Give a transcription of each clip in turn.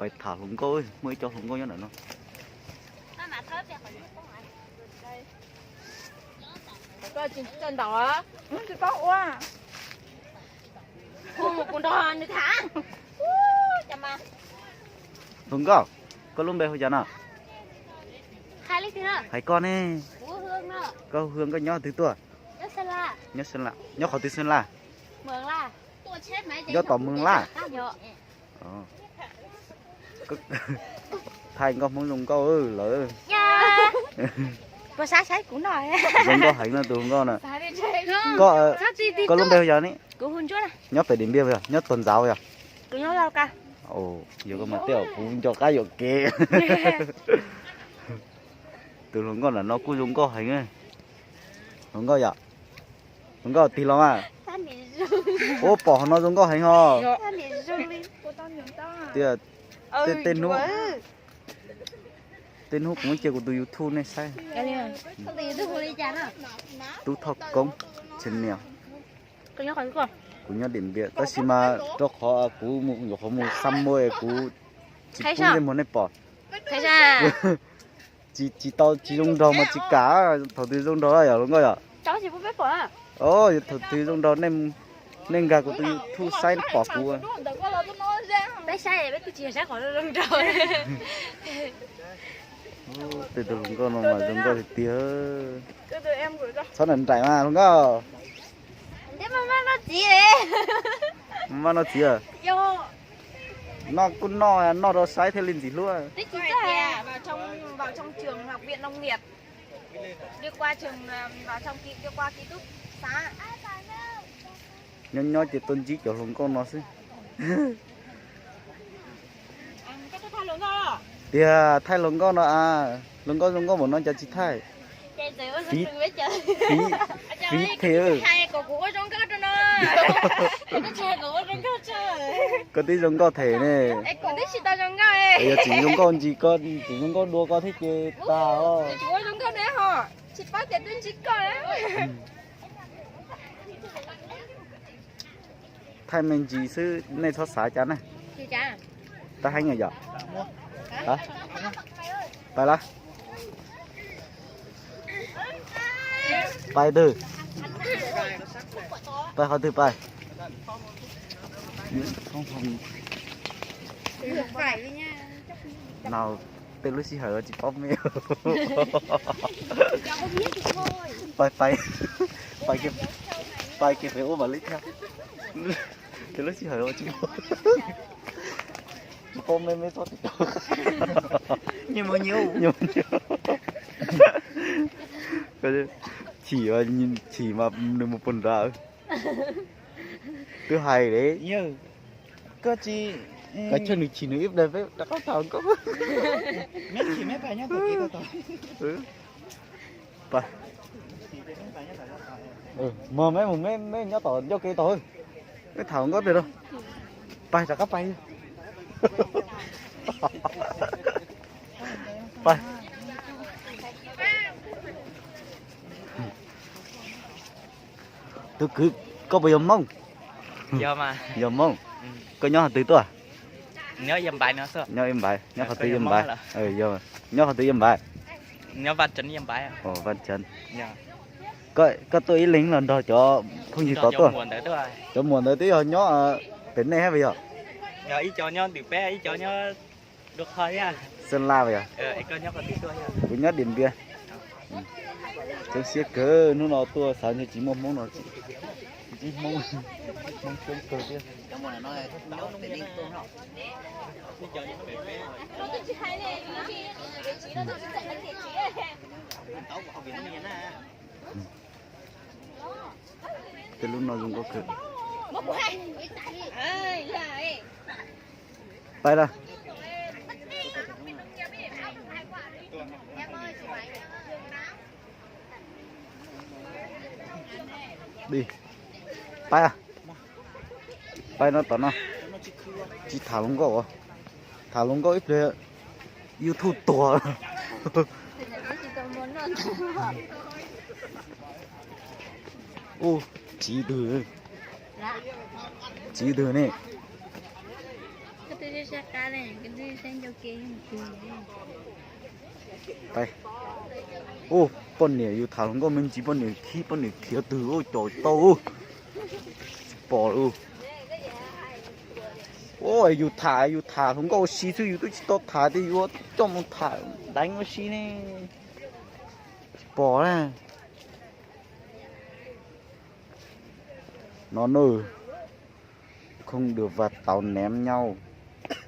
Pais tham hluas nkauj, muaj ib co hluas nkauj nyob ntawm no. Hluas nkauj, koj lub npe hu cas no? Hais koj ne. Koj hu, koj nyob twg tuaj? Nyob Xeev Las. Nyob qhov twg Xeev Las? Nyob tom Moos Laj. Thaij nkauj Hmoob zoo nkauj lawm. Zoo nkauj heev no tus hluas nkauj na. Koj, koj lub npe hu yog ne? Nyob pem Điện Biên yog? Nyob Tuần Giáo yog? Yog koj mas tej zaum kuv nco qab yuam kev. Tus hluas nkauj ntawm no kuj zoo nkauj heev. Hluas nkauj yom? Hluas nkauj tig los mas. Ua pom qhov no zoo nkauj heev ho. Tias tej, tej hnub, tej hnub kuv muab cia kuv tus YouTube nej saib. Tub Thoj Koob channel. Kuv nyob Điện Biên tab sis mas rau qhov kuv mus nyuam qhuav mus xab muaj es kuv tsis pub ntsej muag nej pom. Tsis, tsis tau, tsis zoo nraug mas tsis kam, thaum twg zoo nraug yom hluas nkauj yom? Thaum twg zoo nraug nej nkag kuv tus YouTube saib pom kuv. Tej tus hluas nkauj no mas zoo nkauj tiag tiag. Txhob nraim nraim mas hluas nkauj. Maj noj txiv. Noj kuj noj, noj rau saib thiaj li ntxim hlub. Nyob nyob ces tuaj ntsib cov hluas nkauj no xwb. Tiag, thaij hluas nkauj no a, hluas nkauj zoo nkauj npaum no cas tsis thaij. Fiv, fiv thiab. Koj twb zoo nkauj them ne. Yog tseem zoo nkauj ntsis koj, tseem zoo nkauj dua koj thiab ces tag os. Thaij me ntsis xwb nej txhob xav cas ne. Tab heev yom. Pais lawm. Pais twg? Pais qhov twg pais? Nau, tej lub sij hawm tsis paub me. Pais, pais, pais, pais kiag pem ua mam li thiab. Tej lub sij hawm tsis paub, tsis paub me me txhob tsis tau. Chim, chim mas nws mus puag nrad. Twb hais li. Koj tsis, koj tshuav nws chim nws ib daim peb rov qab tham nkauj. Mog, meb mus, meb nyob tom ncauj ke tod, meb tham nkauj tiag rau. Pais rov qab pais. Pais. Tus kwv, koj puas yog Hmoob? Yog Hmoob. Koj nyob qhov twg tuaj? Nyob Yên Bái, nyob qhov twg Yên Bái? Nyob qhov twg Yên Bái? Vaj Chấn. Koj tuaj ib leeg los nrog cov phooj ywg tod tuaj? Cov muam ntawd twb yog nyob pem nej hab puas yog? Sơn La puas yog? Kuv nyob Điện Biên. Txoov siab kawg, hnub no tuaj xav ntshe tsis muaj Hmoob no, tsis Hmoob, Hmoob coob kawg thiab. Tej lub no zoo nkauj kawg. Pais lawm. Pais, pais no tom no. Tsis tham hluas nkauj os. Tham hluas nkauj ib pliag YouTube tuag. Ub, txiv twg? Txiv twg ne? Ub, poj niam yus tham hluas nkauj me ntsis poj niam khib poj niam khiav twg ub caum tau ub. Tsis pom ub. Ub, yus tham yus tham hluas nkauj ua si xwb yus twb tsis tau tham tias yus coj mus tham deev ua si ne. Tsis pom na. No nws không được vào tàu ném nhau,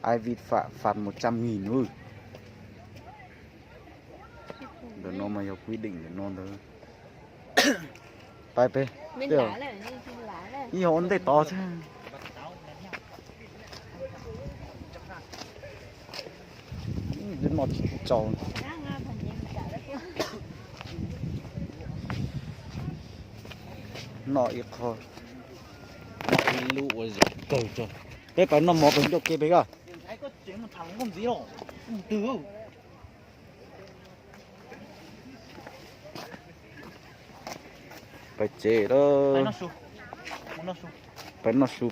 ai vi phạm phạt một trăm nghìn ư. Ntawm no mas yog quy định ntawm no ntawd. Pais pem, ib yog ua ntej tod thiab. No tsis tau tsaus. No ib qho, no ib lub ua zam kawg tso. Peb pais noj mov pem ncauj ke pem ko. Pais tsev lawm. Pais noj su.